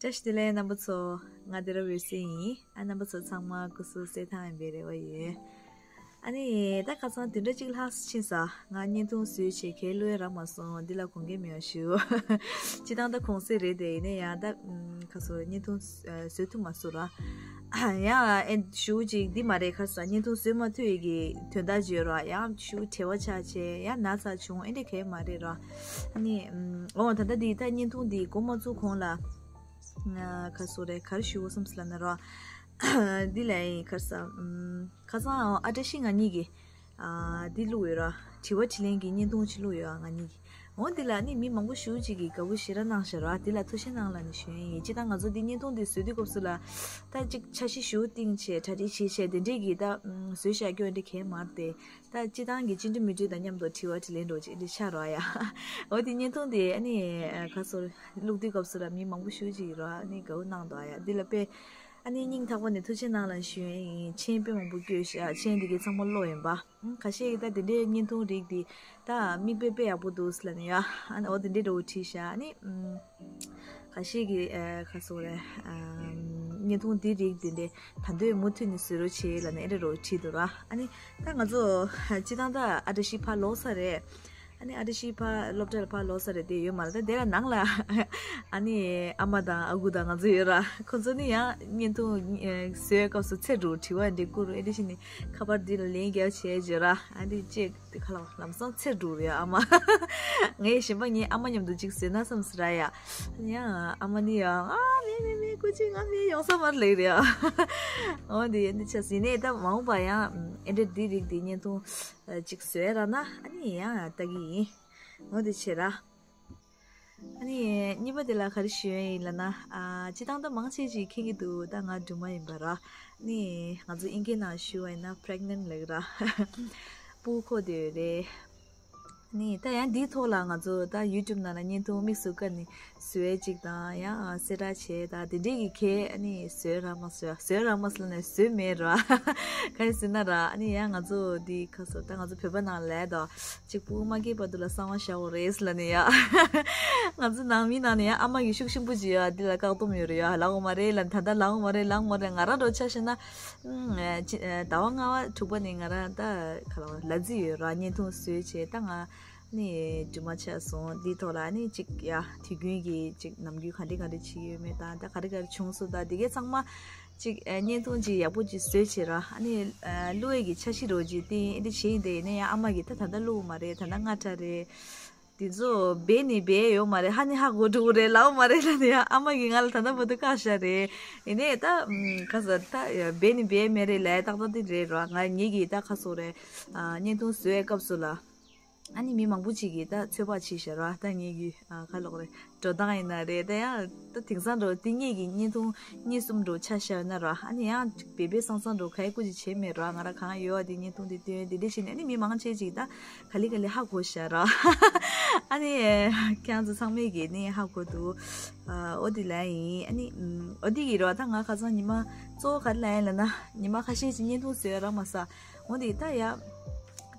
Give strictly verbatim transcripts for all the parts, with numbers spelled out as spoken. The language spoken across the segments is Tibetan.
བཀྲ་ཤིས་བདེ་ལེགས་རྣམ་པ་ཚོ། ང་དེ་ར་འོད་ཟེར་ཡིན། ཨ་རྣམ་པ་ཚོ་ཚང་མ་སྐུ་གཟུགས་གསལ་ཐང་ཡིན་པའི་རེ་བ་ཡོད། ཨ་ནི་ད་ཁ་སང་བདུན་ཕྲག་གཅིག་ལྷག་ཕྱིན་ས་ང་བརྙན་ཐུང་བཟོས་བྱས་ཁས་ལོས་རག་མ་སོང་། འདི་ལ་དགོངས་འགལ་མེད་པ་ཞུ། སྤྱི་བཏང་ད་གུང་སེང་རེད་དེ། ཡིན་ན་ཡང་ད་ཁ་སོ་བརྙན་ཐུང་བཟོ་ཐུབ་མ་སོང་ར། ཡང་ཨེ་ཞུ་ཅིག་འདི་མ་རེད། ཁ་སང་བརྙན་ཐུང་བཟོས་མ་ཐུབ་ཡི་གི་དོན་དག་བརྗོད་ར། ཡང་ཞུ་བྲེལ་བ་ཆགས་བྱས་ཡང་ན་ཚ་བྱུང་། ཨེ་འདྲ་གས་མ་རེད་ར། ཨ་ནི་ཨོ་ད་ལྟ་འདི་ད་བརྙན་ཐུང་འདི་འགོ་མ་བཙུགས་གོང་ལ། ཁ་སོ་རེད། ག་རེ་ཞུ་དགོས་བསམ་སི་ལ་ན་རོ། འདི་ལ་ཡིན་ཁར་ས། ཁ་སང་ཨ་བཀྲ་ཤིས་ང་གཉིས་ཀྱིས་འདི་བླུགས་ཡོད་ར། དྲི་བ་དྲིས་ལན་གྱི་བརྙན་ཐུང་ཅིག་བླུགས་ཡོད་ང་གཉིས་ཀྱིས། འོ་འདི་ལ་ནི་མི་མང་པོ་ཞེ་ཅིག་གིས་དགའ་པོ་ཞེ་དྲག་གནང་ཤག་ར། འདི་ལ་ཐུགས་རྗེ་གནང་ལབ་ནས་ཞུ་ཡིན། སྤྱིར་བཏང་ང་ཚོ་འདི་བརྙན་ཐུང་འདི་བཟོ་དུས་སྐབས་སུ་ལ་ད་ཅིག་འཆར་གཞི་ཞེ་པོ་བཏིང་བྱས་གྲ་སྒྲིག་བྱས་བྱས་དེ་འདྲས་ཀྱིས་ད་བཟོས་བཞག་རྒྱུ་འདི་གས་མ་རེད་དེ། ད་སྤྱིར་བཏང་གི་བཅིངས་འགྲོལ་མི་འགྲོལ་དང་མཉམ་དུ་དྲི་བ་དྲིས་ལན་འདྲ་ཅིག་འདི་ཆགས་རོགས་ཡ། འོ་དེ་བརྙན་ཐུང་དེ་ཨ་ནི་ཁ་སོ་བླུགས་དུས་སྐབས་སུ་ལ་མི་མང་པོ་ཞེ་ཅིག་རོགས་ཨ་ནི་དགའ་པོ་གནང་འདུག་ཡ། འདི་ལ་དཔེ་ཨ་ནི་སྙིང་ཐག་པ་ནས་ཐུགས་རྗེ་གནང་ལ་ཞུ་ཡིན། མཆན་དཔེ་མང་པོ་བཀོད་ཤག་མཆན་འདི་གའི་ཚང་མ་ཀློག་ཡིན་པ། ཁ་ཤས་ཀྱིས་ད་དེ་འདྲའི་བརྙན་ཐུང་རིགས་འདི་ད་མིག་དཔེ་དཔེ་ཡག་པོ་འདུག་ལབ་ནས་ཡ། ཨ་ནི་འོ་དེ་འདྲའི་འདྲ་བོ་བྲིས་ཤག་ཨ་ནི། ཁ་ཤས་ཀྱིས་ཁ་སོ་རེད། བརྙན་ཐུང་འདི་རིགས་འདི་འདྲའི་ད་འདོད་མུ་མཐུད་ནས་བཟོ་རོགས་བྱེད་ལབ་ནས་ཨེ་འདྲ་རོགས་བྲིས་འདུག་ར། ཨ་ནི་ད་ང་ཚོ་སྤྱིར་བཏང་ད་ཨ་བཀྲ་ཤིས་ཕར་ལོག་ས་རེད། ཨ་ནི་ཨ་བཀྲ་ཤིས་ཕར་སློབ་གྲྭ་ལ་ཕར་ལོག་ས་རེད་དེ་ཡོད་མ་རེད། ད་དེ་ལ་ནང་ལ་ཨ་ནི་ཨ་མ་དང་ཨ་ཁུ་དང་ང་ཚོ་ཡོད་ར། ཁོ་ཚོ་ནི་ཡང་བརྙན་ཐུང་བཟོའི་སྐབས་སུ་ཚེ་འགྲོ་དྲི་བ་འདྲི་བསྐུར། ཨེ་འདྲ་ཞིག་ནི་ཁ་པར་འདི་ལ་ལན་རྒྱག་བྱས་བརྗོད་ར། ཨ་འདི་ཅེས། དེ་ཁ་ལ་ལམ་སང་ཚེ་འགྲོ་རེད་ཨ་མ། ངས་གཞན་པ་ངའི་ཨ་མ་མཉམ་དུ་ཅིག་བཟོས་ན་བསམ་སི་ར་ཡ། ཡང་ཨ་མ་ནི་ཡང་ཨ་མེ་མེ་མེ་སྐུ་མཁྱེན་ང་མེ་ཡོང་ས་མར་ལེགས་རེད་ཨ། འོ་འདི་འདི་ཆ་ཟིན་ནས་ད་མ་འོངས་པ་ཡང་ཨེ་འདྲ་འདི་རིགས་འདི་བརྙན་ཐུང་ཅིག་བཟོས་ར་ན་ཨ་ནི་ཡང་ལྟ་གི་ཡིན། འོ་འདི་བྱེད་ར། ཨ་ནི་གཉིས་པ་དེ་ལ་ག་རེ་ཞུ་ཡ་ཡིན་ལབ་ན། ཨ་སྤྱིར་བཏང་ད་མང་ཆེ་ཅིག་མཁྱེན་གྱི་འདུག་ད་ང་སྦྲུམ་མ་ཡིན་པ་ར། ཨ་ནི་ང་ཚོ་དབྱིན་སྐད་ནང་ཞུ་བ་ཡིན་ན་པི་རེག་ནེན་ཊི་ལབ་ཀྱི་ར། སྤུ་གུ་འཁོར་བསྡད་ཡོད་རེད། ཨ་ནི་ད་ཡང་འདིའི་ཐོག་ལ་ང་ཚོ་ད་ཡུ་ཊུབ་ནང་ལ་བརྙན་ཐུང་དམིགས་སུ་བཀར་ནས་བཟོ་ཡ་ཅིག་དང་ཡང་གསལ་བསྒྲགས་བྱས་ད་དེ་འདྲས་ཀྱི་གལ་ཨ་ནི་བཟོས་རག་མ་བཟོས་བཟོས་རག་མ་སོང་ནས་བཟོས་མེད་ར། ག་རེ་ཟེར་ན་ར་ཨ་ནི་ཡང་ང་ཚོ་འདི་ཁ་སོ་ད་ང་ཚོ་བོད་པ་ནང་ལ་ལས་དོ། གཅིག་པུ་མ་སྐྱེས་བར་དུ་ལ་གསང་བ་བཞག་དགོས་རེད་ལབ་ནས་ཡ། ང་ཚོ་ནང་མི་ནང་ནས་ཡ་ཨ་མ་གི་ཤུགས་ཆེན་པོ་ཅིག་ཡོད་འདི་ལ་བཀག་སྡོམ་ཡོད་རེད་ཡ། ལབ་དགོས་མ་རེད་ལབ་ད་ལྟ་ལབ་དགོས་མ་རེད་ལབ་དགོས་མ་རེད། ང་རང་འགྲོ་ཆ་བཞག་ན། ཟླ་བ་ལྔ་པ་དྲུག་པ་ནས་ང་རང་ད་ག་ལ་ལ་རྫི་ཡོད་ར་བརྙན་ཐུང་བཟོས་བྱས་ད་ང་ནི་སྦྲུམ་མ་ཆགས་སོང་། འདི་ཐོག་ལ་ནི་གཅིག་ཡ་དུས་རྒྱུན་གྱི་གཅིག་ནམ་རྒྱུན་ག་འདྲ་ག་འདྲ་བྱེད་ཡོད་མེད་དང་ད་ག་རེ་ག་རེ་བྱུང་སོང་ད་འདི་གའི་ཚང་མ། ཅིག་ཨ་བརྙན་ཐུང་ཅིག་ཡག་པོ་ཅིག་བཟོས་བྱས་ར། ཨ་ནི་ཨ་བླུག་ཡས་ཀྱི་འཆར་གཞི་རོ་ཅིག་བཏིང་ཨེ་འདྲ་བྱས་ཡིན་དེ་ཡིན་ན་ཡང་ཨ་མ་གིས་ད་ད་ལྟ་བླུག་མ་རེད། ད་ལྟ་སྔ་དྲགས་རེད། དེ་ཚོ་སྦས་ནི་སྦས་ཡོད་མ་རེད། ཧ་ནི་ཧ་གོ་འགྲོ་གི་རེད་ལབ་མ་རེད་ལབ་ནས་ཡང་ཨ་མ་གིས་ང་ལ་ད་ལྟ་བར་དུ་བཀག་བཞག་རེད། ཡིན་ནའི་ད་ཁ་སོ་ད་སྦས་ནི་སྦས་མེད་རེད་ལབ་ཏག་ཏག་དེ་རེད་ར། ང་ངེད་ཀྱིས་ད་ཁ་སོ་རེད། ཨ་བརྙན་ཐུང་བཟོ་ཡས་སྐབས་སུ་ལ། ཨ་ནི་མི་མང་པོ་ཅིག་གིས་ད་ཚོད་དཔག་བྱས་ཤག་ར། ད་ངེད་ཀྱི་ཨ་ག་ལབ་དགོས་རེད། འགྲོ་སྟངས་ཡིན་ན་རེད། ད་ཡང་ད་དེང་སང་འགྲོ་འདི་ངེད་ཀྱི་བརྙན་ཐུང་གཉིས་གསུམ་འགྲོ་ཆ་བཞག་ན་ར། ཨ་ནི་ཡང་སྦས་སྦས་གསང་གསང་འགྲོ་ག་ཡེ་སྐུ་མཁྱེན་བྱས་མེད་ར། ང་ར་གང་ཡོད་པ་དེ་བརྙན་ཐུང་དེ་སྟོན་དེ་འདྲ་བྱས་ནས་ཨ་ནི་མི་མང་ཆེ་ཅིག་ད་ག་ལེ་ག་ལེ་ཧ་གོ་ཤག་ར། ཨ་ནི་ཁྱེད་རང་ཚོ་ཚང་མས་ཀྱིས་ནི་ཧ་གོ་འདུག་ཨ་འོ་དེ་ལ་ཡིན། ཨ་ནི་ཨ་འོ་དེ་གི་ར། ད་ང་ཁ་སང་ཉི་མ་གཙོ་བོ་ག་རེ་ལབ་ཡིན་ལབ་ན་ཉི་མ་ཁ་ཤས་ཅིག་བརྙན་ཐུང་བཟོས་རག་མ་སོང་། འོ་དེ་ད་ཡ།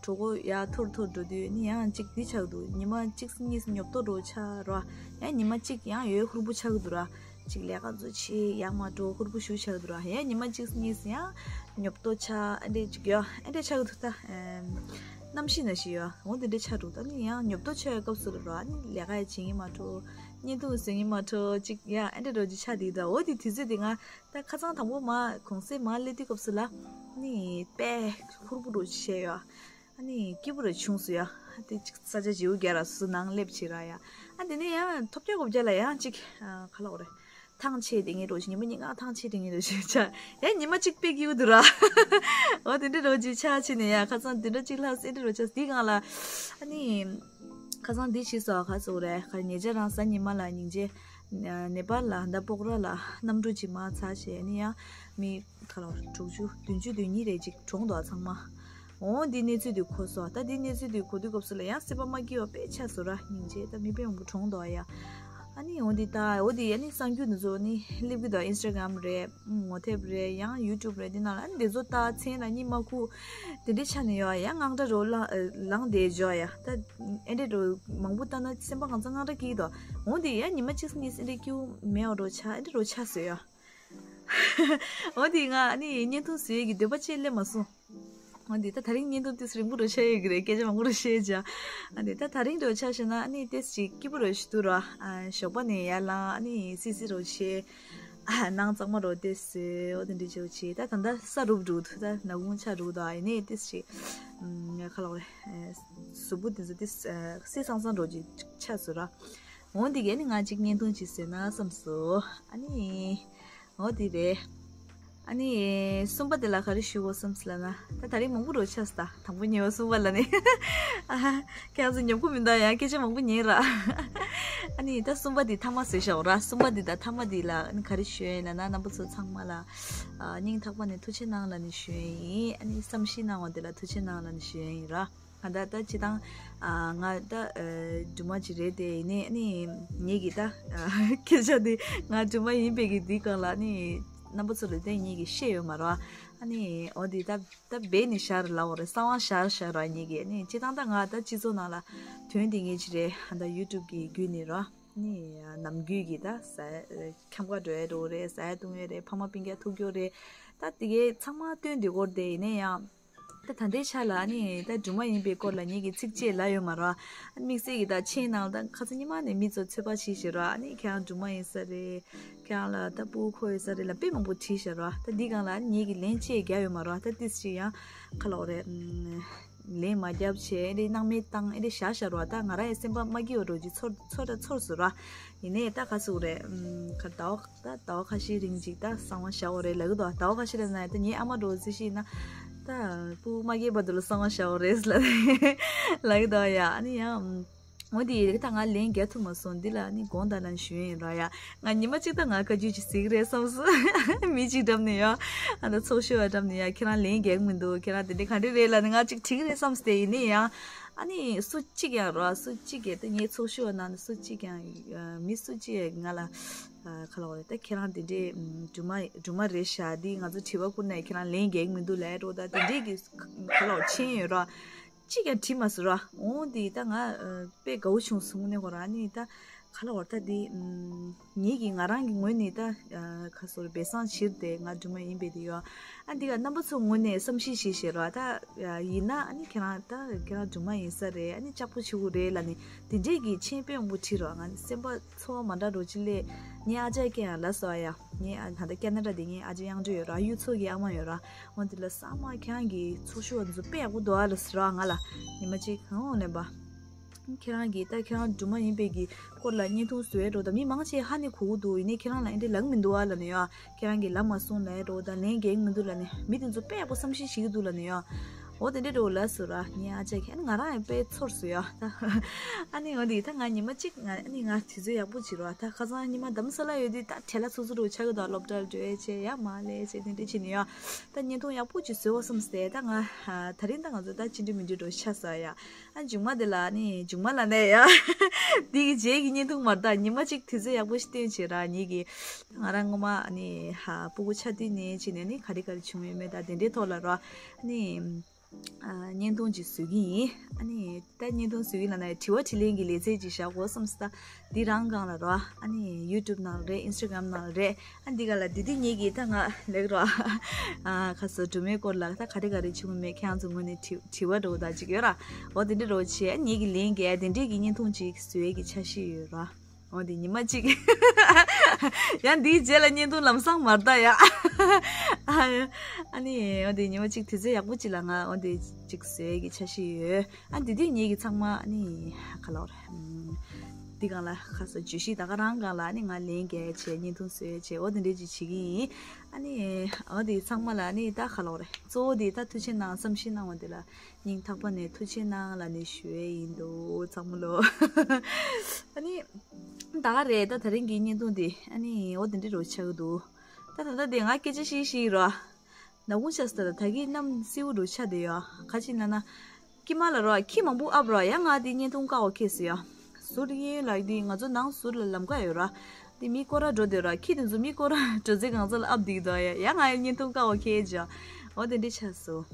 གྲོད་ཁོག་ཡར་འཐོར་འཐོར་འགྲོ་དུས་ནི་ཡང་གཅིག་འདི་ཆགས་འདུག་ཉི་མ་གཅིག་གཉིས་ཉོབ་ཏོ་འགྲོ་ཆགས་ར། ཡང་ཉི་མ་གཅིག་ཡང་ཡོད་ཧུར་པོ་ཆགས་འདུག་ར། གཅིག་ལས་ཀ་ཚོ་བྱེད་ཡག་མ་འགྲོ་ཧུར་པོ་ཞུ་ཆགས་འདུག་ར། ཡང་ཉི་མ་གཅིག་གཉིས་ཡང་ཉོབ་ཏོ་ཆགས་ཨ་འདྲས་གཅིག་ཡོད་ཨ་འདྲས་ཆགས་འདུག་ད་གནམ་གཤིས་ན་ཞིག་ཡོད་འོ་དེ་འདྲས་ཆགས་འདུག་ད་ནི་ཡང་ཉོབ་ཏོ་ཆགས་ཡོད་སྐབས་སུ་ར་ནི་ལས་ཀ་ཡང་བྱེད་ངེས་མ་འགྲོ་བརྙན་ཐུང་བཟོ་ངེས་མ་འགྲོ་གཅིག་ཡང་ཨ་འདྲས་རོ་གཅིག་ཆགས་འདུག་ད་འོ་དེ་དུས་ཚོད་དེ་ང་། ད་ཁ་སང་དང་པོ་མ་གུང་སེང་མ་སླེབས་དུས་སྐབས་སུ་ལ་ནི་དཔེ་ཧུར་པོ་རུ་བྱས་ཡོད། ཨ་ནི་སྐྱིད་པོ་རུ་བྱུང་སོང་ཡ། དེ་ཅིག་ས་ཆ་བྱིའུ་རྒྱ་ར་སུ་ནང་སླེབས་བྱས་ར་ཡ། ཨ་དེ་ནས་ཡང་ཐོབ་རྒྱ་གོ་བརྒྱ་ལ་ཡང་ཅིག་ཨ་ག་ལབ་དགོས་རེད། ཐང་ཆད་དེ་ངའི་རོ་ཉི་མ་ཉིན་གང་ཐང་ཆད་དེ་ངའི་རོ་ཆད་ཡ་ཉི་མ་གཅིག་དཔེ་སྐྱིད་པོ་འདུག་ར། འོ་དེ་འདྲ་རོ་ཅིག་ཆགས་ཕྱིན་ནས་ཡ་ཁ་སང་དེ་འདྲ་ཅིག་ལྷག་སེ་འདྲ་རོ་ཆགས་དེའི་སྒང་ལ་ཨ་ནི། ཁ་སང་འདི་ཕྱིས་སོ་ཁ་ཚུགས་རེད། ཁ་ཉེ་ཆར་རང་གཟའ་ཉི་མ་ལ་སྙིང་རྗེ། ནེ་པཱལ་ལ་ད་སྤོག་ར་ལ་གནམ་གྲུ་ཅིག་མར་ཚར་བྱས་ནི་ཡང་མི་ཁ་ལོ་དྲུག་ཅུ་བདུན་ཅུ་དོན་གཉིས་རེ་ཅིག་གྲོངས་འདུག་ཚང་མ། འོ་འདི་གནས་ཚུལ་འདི་གོ་སོང་། ད་འདི་གནས་ཚུལ་འདི་གོ་དུས་སྐབས་སུ་ལ་ཡང་སེམས་པ་མ་སྐྱིད་པ་དཔེ་ཆགས་སོང་ར། སྙིང་རྗེ་ད་མི་དཔེ་མང་པོ་གྲོངས་འདུག་ཡ། ཨ་ནི་འོ་འདི་ལྟ་འོ་འདི་ཨ་ནི་གསར་འགྱུར་འདི་ཚོ་ནི་སླེབས་ཀྱི་འདུག་ཨིན་སི་ཊ་གྷ་རམ་རེད། ངོ་དེབ་རེད། ཡང་ཡུ་ཊུབ་རེད། འདི་ནང་ལ་ཨ་ནི་འདི་ཚོ་ལྟ་མཚན་ལ་གཉིད་མ་ཁུག་དེ་འདྲའི་ཆ་ནས་ཡོད། ཡང་དངངས་སྐྲག་རོ་ལ་ལངས་བསྡད་འཇོག་ཡ། ད་ཨེ་འདྲའི་རོ་མང་པོ་ལྟ་ན་སེམས་པ་གང་ཚ་དངངས་སྐྲག་སྐྱེ་གི་འདུག་འོ་འདི་ཡ་ཉི་མ་གཅིག་གཉིས་ཨེ་འདྲའི་སྐྱིད་པོ་མེད་པ་རོ་ཆགས། ཨེ་འདྲའི་རོ་ཆགས་བཟོས་ཡ། འོ་འདི་ང་ཨ་ནི་བརྙན་ཐུང་བཟོ་ཡས་ཀྱི་འདོད་པ་ཅིག་སླེབས་མ་སོང་། འོ་འདི་ད་དེ་རིང་བརྙན་ཐུང་ཏོག་ཙམ་རིང་པོ་རུ་ཆགས་ཡོད་ཀྱི་རེད། སྐད་ཆ་མང་པོ་རུ་བཤད་བྱ། ཨ་འདི་ད་དེ་རིང་རུ་ཆགས་བྱས་ན་ཨ་ནི་ཏོག་ཙམ་སྐྱིད་པོ་རུ་ཞིག་འདུག་ར། ཨ་ཞོགས་པ་ནས་ཡར་ལངས། ཨ་ནི་སི་སི་རུ་བྱས། ཨ་ནང་གཙང་མ་རུ་ཏོག་ཙམ་འོ་དེ་འདྲ་བྱས་བྱས། ད་ད་ལྟ་ས་རུབ་འགྲོ་འདུག་ད་ནག་ཁུང་ཆ་རུབ་འདུག་ཨ་ཡིན་ནའི་ཏོག་ཙམ་ཁ་ལོག་རེད། གཟུགས་པོ་དེ་ཚོ་ཏོག་ཙམ་སི་སང་སང་རུ་ཅིག་ཆགས་སོང་ར། འོ་འདི་གས་ནི་ང་གཅིག་བརྙན་ཐུང་ཅིག་བཟོས་ན་བསམ་སོང་། ཨ་ནི། འོ་དེ་རེད། ཨ་ནི། གསུམ་པ་དེ་ལ་ག་རེ་ཞུ་དགོས་བསམ་སོང་ལབ་ན། ད་དེ་རིང་མང་པོ་རུ་ཆགས་སོང་། ད་དང་པོ་ཉེ་བ་གསུམ་པ་ལ་ནི། ཨ་ཧ། ཁྱེད་ཚོ་ཉོབ་ཀྱི་མི་འདུག་ཡ། སྐད་ཆ་མང་པོ་ཉན་ར། ཨ་ནི་ད་གསུམ་པ་དེ་ཐ་མ་བཟོས་བཞག་ར། གསུམ་པ་དེ་དང་ཐ་མ་དེ་ལ་ཨ་ནི་ག་རེ་ཞུ་ཡིན་ལབ་ན། རྣམ་པ་ཚོ་ཚང་མ་ལ། ཨ་སྙིང་ཐག་པ་ནས་ཐུགས་རྗེ་གནང་ལབ་ནས་ཞུ་ཡིན། ཨ་ནི་བསམ་ཤེས་གནང་བ་དེ་ལ་ཐུགས་རྗེ་གནང་ལབ་ནས་ཞུ་ཡིན་ར། ང་ད་ལྟ་སྤྱི་བཏང་། ཨ་ང་ད་ཨ་སྦྲུམ་མ་ཅིག་རེད་དེ། ཡིན་ནའི་ཨ་ནི་ངེད་ཀྱི་ད་ཨ་སྐད་ཆ་དེ་ང་སྦྲུམ་མ་ཡིན་པའི་གི་འདི་སྒང་ལ་ཨ་ནི་རྣམ་པ་ཚོ་ལ་དེ་ངེད་ཀྱིས་བཤད་ཡོད་མ་རེད། ཨ་ནི་འོ་དེ་ད་ད་སྦས་ནས་བཞག་རེད་ལབ་དགོས་རེད། གསང་བ་བཞག་བཞག་ར་ངེད་ཀྱིས། ཨ་ནི་སྤྱི་བཏང་ད་ང་ད་སྤྱི་ཚོགས་ནང་ལ་དོན་དེ་ངེད་ཅིག་རེད། ཨ་ད་ཡུ་ཊུབ་གི་བརྒྱུད་ནས་ར། ཨ་ནི་ནམ་རྒྱུན་གྱི་ད་ཟ་ཁྱམས་ཁ་འགྲོ་ཡ་འགྲོ་རེད། ཟ་ཡ་བཏུང་ཡ་རེད། ཕ་མ་སྤུན་ཀྱག་ཐུག་ཡ་རེད། ད་དེ་གའི་ཚང་མ་སྟོན་དུས་སྐོར་དེ་ཡིན་ནའི་ཡང་། ད་ད་ལྟའི་ཆ་ལ་ཨ་ནི་ད་སྦྲུམ་མ་ཡིན་པའི་སྐོར་ལ་ངེད་ཀྱིས་ཚིག་གཅིག་ལབ་ཡོད་མ་རེད། ཨ་ནི་དམིགས་བསལ་གྱི་ད་མཆན་ནང་ད་ཁ་སང་ཉི་མ་ནས་མི་ཚོ་ཚོད་དཔག་བྱེད་བཞིན་ར། ཨ་ནི་ཁྱེད་རང་སྦྲུམ་མ་ཡིན་ས་རེད། ཁྱེད་རང་ལ་ད་སྤུ་གུ་འཁོར་ཡོད་ས་རེད་ལབ་དཔེ་མང་པོ་བྲིས་བཞག་ར། ད་འདི་སྒང་ལ་ཨ་ནི་ངེད་ཀྱིས་ལན་གཅིག་རྒྱག་ཡོད་མ་རེད། ད་ཏོག་ཙམ་ཡང་ག་ལབ་དགོས་རེད། ལན་མ་རྒྱབ་བྱས་ཨེ་འདྲའི་སྣང་མེད་བཏང་ཨེ་འདྲའི་བཞག་བཞག་ར། ད་ང་རང་ཡང་སེམས་པ་མ་སྐྱིད་པ་འདྲ་ཅིག་ཚོར་ཚོར་ད་ཚོར་སོང་ར། ཡིན་ནའི་ད་ག་ཟེར་དགོས་རེད། ཨམ་ག་ཟླ་བ་ད་ཟླ་བ་ཁ་ཤས་རིང་ཅིག་ད་གསང་བ་བཞག་དགོས་རེད་ལབ་ཀྱི་འདུག་ཟླ་བ་ཁ་ཤས་རིང་ན་ད་ངའི་ཨ་མ་འདྲ་བོ་ཅིག་ཤི་ན་ད་སྤུ་གུ་མ་སྐྱེས་བར་དུ་ལ་གསང་བ་བཞག་དགོས་རེད་ལབ་ལབ་ཀྱི་འདུག་ཡ། ཨ་ནི་ཡང་འོ་དེ་ཡི་ད་ང་ལན་རྒྱག་ཐུབ་མ་སོང་། འདི་ལ་ནི་དགོངས་དག་ལན་ཞུ་ཡིན་ར་ཡ། ང་ཉི་མ་གཅིག་ད་ང་བཀའ་བཀྱོན་ཅིག་ཟིག་རེད་བསམ་སོང་། མི་གཅིག་འགྲམ་ནས་ཡ། ཨ་ད་ཚོགས་ཞུགས་པ་འགྲམ་ནས་ཡ། ཁྱེད་རང་ལན་རྒྱག་མི་འདུག་ཁྱེད་རང་དེ་འདྲ་ག་འདྲ་རེད་ལབ་ནས་ང་གཅིག་དྲིས་རེད་བསམ་སྟེ། ཡིན་ནའི་ཡང་ཨ་ནི་སུ་གཅིག་ཡང་ར་སུ་གཅིག་གིས་ད་ངའི་ཚོགས་ཞུགས་པ་ནང་ནས་སུ་གཅིག་ཡང་མི་སུ་གཅིག་ཡང་ང་ལ་ག་ལབ་དགོས་རེད། ད་ཁྱེད་རང་དེ་འདྲའི་སྦྲུམ་མ་སྦྲུམ་མ་རེད་ཤག་འདི་ང་ཚོ་དྲི་བ་བསྐུར་ནས་ཁྱེད་རང་ལན་རྒྱག་མི་འདུག་ལབ་འགྲོ། ད་དེ་འདྲའི་གི་ག་ལབ་མཆན་ཡོད་ར། གཅིག་ཀྱང་དྲིས་མ་སོང་ར། འོ་འདི་ད་ང་ཨ་དཔེ་དགའ་བོ་བྱུང་སོང་ནས་ཁོ་རང་ནི་ད་ག་ལབ་དགོས་རེད། ད་འདི་ཨམ་ངེད་ཀྱིས་ང་རང་གི་ངོས་ནས་ད་ཨ་ག་ཟེར་དགོས་རེད། སྦས་གསང་བྱས་ཏེ་ང་སྦྲུམ་མ་ཡིན་པའི་དེ་ཡོད། ཨ་འདི་ག་རྣམ་པ་ཚོ་ངོས་ནས་བསམ་ཤེས་བྱེད་ཤེས་ར། ད་ཡིན་ན་ཨ་ནི་ཁྱེད་རང་ད་ཁྱེད་རང་སྦྲུམ་མ་ཡིན་ས་རེད། ཨ་ནི་ལྕགས་པོ་བྱེད་དགོས་རེད་ལབ་ནི་དེ་འདྲས་ཀྱི་མཆན་དཔེ་མང་པོ་བྲིས་ར། ང་ནི་སེམས་པ་ཚོར་བ་མ་འདྲ་འདྲ་ཅིག་སླེབས། ངའི་ཨ་ཅག་སྐྱེ་ཡང་ལ་སོ་ཨ་ཡ། ངའི་ཨ་ད་ལྟ་ཁེ་ན་ཌ་དེ་ངའི་ཨ་ཅག་གཡང་འགྲོ་ཡོད་ར། གཡུ་མཚོ་གི་ཨ་མ་ཡོད་ར། འོ་དེ་ལ་ས་མ་ཁྱེད་རང་གི་ཚོགས་ཞུགས་པ་ཚོ་དཔེ་ཡག་པོ་འདུག་ཨ་ལ་ཟེར་བ་ང་ལ་ཉི་མ་གཅིག་གང་འོང་ལེན་པ། ཁྱེད་རང་གིས་ད་ཁྱེད་རང་སྦྲུམ་མ་ཡིན་པའི་གི་སྐོར་ལ་བརྙན་ཐུང་བཟོས་འགྲོ། ད་མི་མང་ཆེ་ཧ་ནི་གོ་གི་འདུག་ཡིན་ནའི་ཁྱེད་རང་ལ་ཨེ་འདྲ་ལབ་མི་འདུག་ཨ་ལ་ནི་ཡ། ཁྱེད་རང་གིས་ལབ་མ་སོང་ལབ་འགྲོ། ད་ལན་རྒྱག་མི་འདུག་ལ་ནི་མི་དེ་ཚོ་དཔེ་ཡག་པོ་བསམ་ཤེས་བྱེད་ཀྱི་འདུག་ལ་ནི་ཡ། འོ་དེ་འདྲ་འགྲོ་ལ་ཟེར་ར། ངའི་ཨ་ཅག་གིས་ཨ་ནི་ང་རང་ཡང་དཔེ་ཚོར་སོང་ཡ། ད་ཨ་ནི་འོ་དེ་ད་ང་ཉི་མ་གཅིག་ང་ཨ་ནི་ང་དུས་ཚོད་ཡག་པོ་བྱེད་ར། ད་ཁ་སང་ཉི་མ་རྡ་རམ་ས་ལ་ཡོད་དུས་ད་བྲེལ་བ་ཚུགས་ཚུགས་འགྲོ་ཆགས་ཀྱི་འདུག་སློབ་གྲྭར་འགྲོ་ཡས་བྱས་ཡ་མ་ལས་བྱས་དེ་འདྲ་བྱས་ནས་ཡ། ད་བརྙན་ཐུང་ཡག་པོ་ཅིག་བཟོས་པ་བསམ་སྟེ། ད་ང་ད་རིང་ད་ང་ཚོ་ད་ཅི་འདྲ་མི་འདྲ་འགྲོ་ཆ་ས་ཡ། ཨ་མཇུག་མ་དེ་ལ་ནི་མཇུག་མ་ལ་ནས་ཡ། འདི་གི་རྗེས་ཀྱི་བརྙན་ཐུང་མར་ད་ཉི་མ་གཅིག་དུས་ཚོད་ཡག་པོ་ཞིག་བཏོན་བྱས་ར། ངེད་ཀྱི་ང་རང་ངོ་མ་ནི་ཧ་སྤུ་གུ་ཆགས་དུས་ནས་ཕྱིན་ནས་ནི་ག་རེ་ག་རེ་བྱུང་ཡོད་མེད་ད་དེ་འདྲའི་ཐོག་ལ་ར། ནི་ཨ་བརྙན་ཐུང་ཅིག་བཟོ་གི་ཡིན། ཨ་ནི་ད་བརྙན་ཐུང་བཟོ་གི་ལ་ན་དྲི་བ་དྲིས་ལན་གྱི་ལེ་ཚན་ཅིག་བཞག་དགོས་བསམ་སྟེ། ད་འདི་རང་སྒང་ལ་ར། ཨ་ནི་ཡུ་ཊུབ་ནང་རེད། ཨིན་སི་ཊ་གྷ་རམ་ནང་རེད། ཨ་འདི་ག་ལ་འདི་དུས་ངེད་ཀྱིས་ད་ང་ལེགས་རོགས། ཨ་ཁ་སོ་སྦྲུམ་མའི་སྐོར་ལ་ད་ག་རེ་ག་རེ་བྱུང་མེད་ཁྱེད་རང་ཚོ་ངོས་ནས་དྲི་དྲི་བ་འདྲ་བོ་ད་ཅིག་ཡོད་ར། འོ་དེ་འདྲ་འདྲ་བོ་བྱས་ངེད་ཀྱིས་ལན་རྒྱག་དེ་འདྲས་ཀྱི་བརྙན་ཐུང་ཅིག་བཟོ་ཡས་ཀྱི་འཆར་གཞི་ཡོད་ར། འོ་དེ་ཉི་མ་གཅིག་ཡང་འདིའི་རྗེས་ལ་བརྙན་ཐུང་ལམ་སང་མར་ལྟ་ཡ། ཨ་ནི་འོ་དེ་ཉི་མ་གཅིག་དུས་ཚོད་ཡག་པོ་ཅིག་ལ་ང་འོ་དེ་ཅིག་བཟོ་ཡས་ཀྱི་འཆར་གཞི་ཡོད། ཨ་འདི་དུས་ངེད་ཀྱིས་ཚང་མ་ཨ་ནི་ག་ལབ་ར། འདི་སྒང་ལ་ཁ་སོ་བརྗོད་གཞི་ད་ག་རང་སྒང་ལ་ཨ་ནི་ང་ལན་རྒྱག་བྱས་བརྙན་ཐུང་བཟོས་བྱས་འོ་དེ་འདྲས་ཅིག་བྱེད་ཀྱི་ཡིན། ཨ་ནི་འོ་དེ་ཚང་མ་ལ་ཨ་ནི་ད་ག་ལབ་རེད། གཙོ་བོ་དེ་ད་ཐུགས་རྗེ་གནང་བསམ་ཤེས་གནང་བ་དེ་ལ་སྙིང་ཐག་པ་ནས་ཐུགས་རྗེ་གནང་ལབ་ནས་ཞུ་ཡས་ཡིན་འདུག་ཚང་མ་ལོ། ཨ་ནི་ད་ག་རེད། ད་ད་རིང་གི་བརྙན་ཐུང་དེ་ཨ་ནི་འོ་དེ་འདྲས་རོ་ཆགས་ཀྱི་འདུག་ད་ད་ལྟ་དེ་ང་སྐད་ཆ་བཤད་བཤད་རོ། ནག་ཁུང་ཆགས་སོང་། ད་ད་གིན་གནམ་སེར་པོ་འདྲ་ཆགས་བསྡད་ཡོད། ག་ཅི་ལབ་ན། དཀྱིལ་མ་ལ་རོ་ཁྱི་མང་པོ་ཨབ་རོ་ཡ། ང་དེ་བརྙན་ཐུང་བཀག་པ་ཁེལ་སོང་ཡ། ཟུར་ཡིན་ལ་འདི་ང་ཚོ་ནང་ཟུར་ལ་ལམ་ཀ་ཡོད་ར། འདི་མི་སྐོར་ར་འགྲོ་འདོད་ར། ཁྱི་དེ་ཚོ་མི་སྐོར་ར་འགྲོ་ཚེ་གང་ཚོད་ལ་ཨབ་འདིག་དོ་ཡ། ཡ་ང་ཡང་བརྙན་ཐུང་ཀ་བ་ཁེ་ཇ། འོ་དེ་འདྲ་ཆགས་སོང་།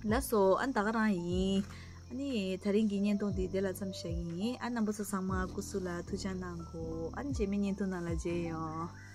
ལགས་སོ། ཨ་ནི་ད་ག་རང་ཡིན། ཨ་ནི་དེ་རིང་གི་བརྙན་ཐུང་འདི་དེ་ལ་མཚམས་བཞག་གི་ཡིན། ཨ་རྣམ་པ་ཚོ་ཚང་མ་སྐུ་གཟུགས་ལ་ཐུགས་ཅག་གནང་གོ། ཨ་ནི་རྗེས་མའི་བརྙན་ཐུང་ནང་ལ་མཇལ་ཡོང་།